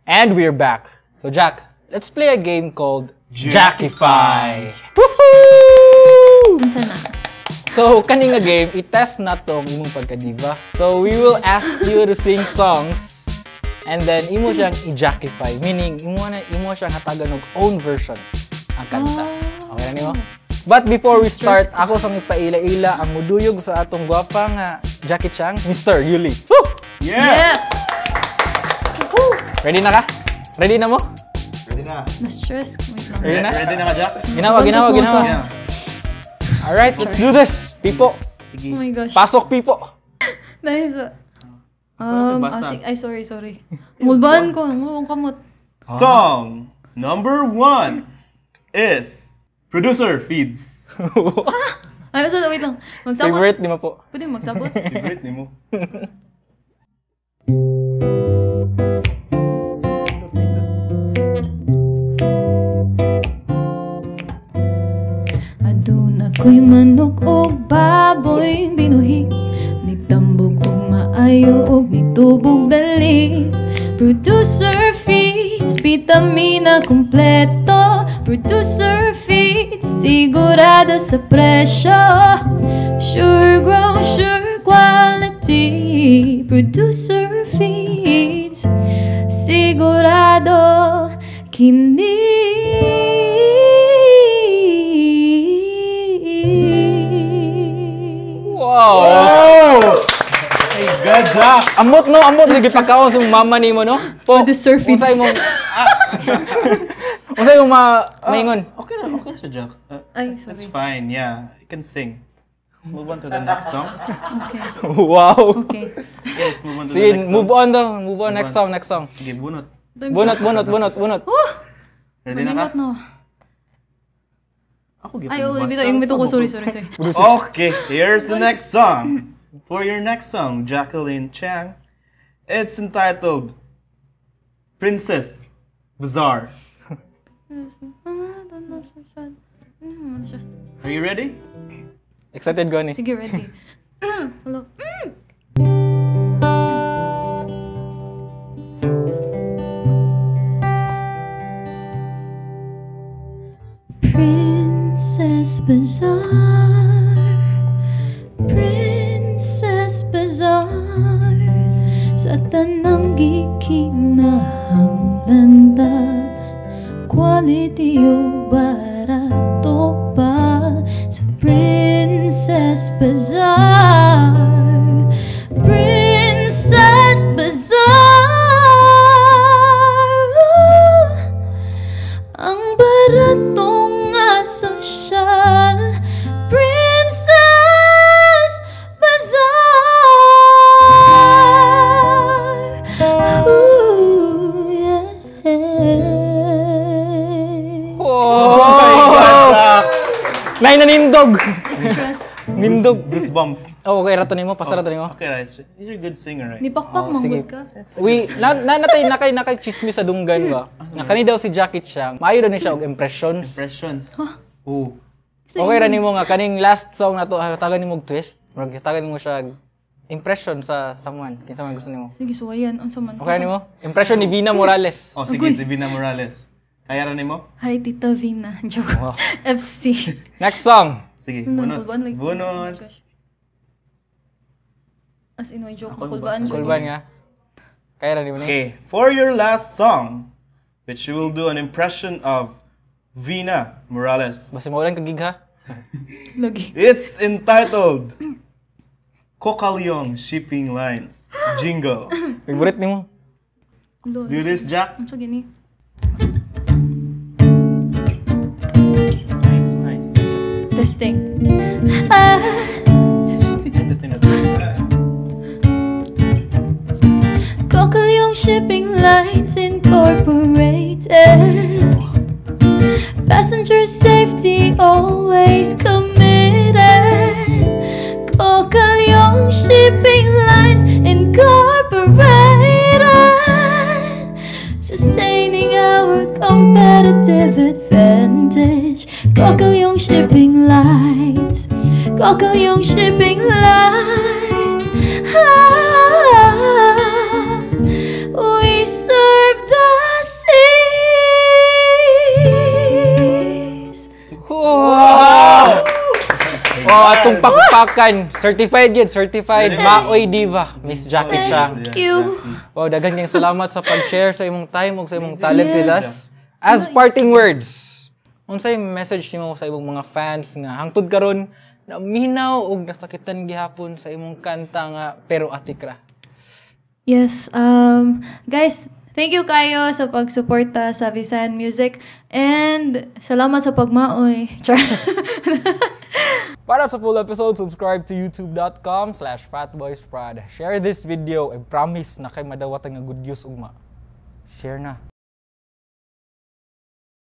And we're back. So Jack, let's play a game called Jackify. Jackify. Woohoo! Unsa na? So, kani nga game, i-test na to ang imong pagka-diva. So, we will ask you to sing songs and then imo siyang i-jackify. Meaning, imo siyang hatagan og own version ang kanta. Okay na nimo? But before we start, ako sang ipaila-ila ang muduyog sa atong gwapa nga Jackie Chang, Mr. Yuli. Woo! Yeah! Yes! Ready na ka? Ready na mo? Ready na. Na-stress. Wait lang. Ready na? Ready na ka, Jack? Ginawa, ginawa, ginawa. Yeah. Alright, let's do this. Pipo. Sige. Oh my gosh. Pasok, Pipo. Nice. Basa. Ay, sorry, sorry. Mulbaan ko. Mulong kamot. Song number 1 is Producer Feeds. Ay, sorry, wait lang. Magsabot. Favorite ni mo po. Pwede magsabot? Favorite ni mo. Aduna ko'y manok og baboy binuhi, nitambog og maayo og nitubog dali. Producer Feeds, vitamina kompleto. Producer Feeds, sigurado sa presyo. Sure grow, sure quality. Producer Feeds, sigurado kini. Wow! Oh! My God, Jack! Amot no, amot lagi pagkaon sa mama nimo no. Po. Producer Feeds. Unsay imong maingon? Okay na siya, Jack. Ay, It's sorry. fine, yeah. You can sing. Let's move on to the next song. Okay. Wow. Okay. Yeah, let's move on to Sige, the next move song. on daw. Move on. Move Next on. song, next song. Sige, bunot. Bunot, bunot, bunot, bunot. Ready na ka? No. Ako gyud. Ay, oh, bitaw, yung bitaw ko. Sorry, sorry, sorry. Okay, here's the next song. For your next song, Jacqueline Chang, it's entitled Princess Bazaar. Are you ready? Excited ko ni. Sige, ready. Hello. Princess Bazaar, Princess Bazaar, sa tanang gikinahanglan ta, quality o barato pa sa Princess Bazaar, Princess Bazaar. Ang baratong nga sosyal, Princess Bazaar. Ooh, yeah. Oh my God, Jack! Nay nanindog. Stress. Nindog. Goosebumps. Oh, okay rato nimo, pasa rato nimo. Okay, right. He's a good singer, right? Ni pakpak Oh, sige. manggod ka. We na, na natay nakay chismis sa dunggan ba. Nga kani daw si Jackie Chang, maayo daw ni siya og impressions. Impressions. Oh. Okay ra nimo nga kaning last song nato hatagan nimo og twist. Murag hatagan nimo siya og impression sa someone. Kinsa man gusto nimo. Sige, suwayan. Unsa man. Okay ra nimo? Impression ni Vina Morales. Oh, sige, si Vina Morales. Kaya ra nimo? Hi, Tita Vina. Joke. Wow. FC. Next song. Sige, Ano, bunot. kulbaan, like- Bunot. Gosh. As in, may joke. Ako yung Kulbaan. basa. Kulban nga. Kaya ra nimo ni. Okay, for your last song, which you will do an impression of Vina Morales. Basta maulan ka gig ha. Lagi. It's entitled Kokalyong Shipping Lines Jingle. Favorite nimo. Let's do this, Jack. Unsa gini? Nice, nice. Testing. Kokalyong Shipping Lines Incorporated. Passenger safety always committed. Kokalyong Shipping Lines Incorporated. Sustaining our competitive advantage. Kokalyong Shipping Lines. Kokalyong Shipping Lines. Ah, we serve the Palakpakan. Certified yun, certified Maoy Diva, Miss Jackie Chang. Thank you. Wow, daghan kayong salamat sa pag-share sa imong time ug sa imong talent with us. As Nice. Parting words, unsay message nimo sa imong mga fans nga hangtod karon naminaw ug nasakitan gihapon sa imong kanta nga "Pero Atik Ra"? Yes, guys, thank you kayo sa pagsuporta sa Visayan Music and salamat sa pagmaoy. Char. Para sa full episode, subscribe to youtube.com/fatboysprod. Share this video and promise na kay madawatan nga good news ugma. Share na.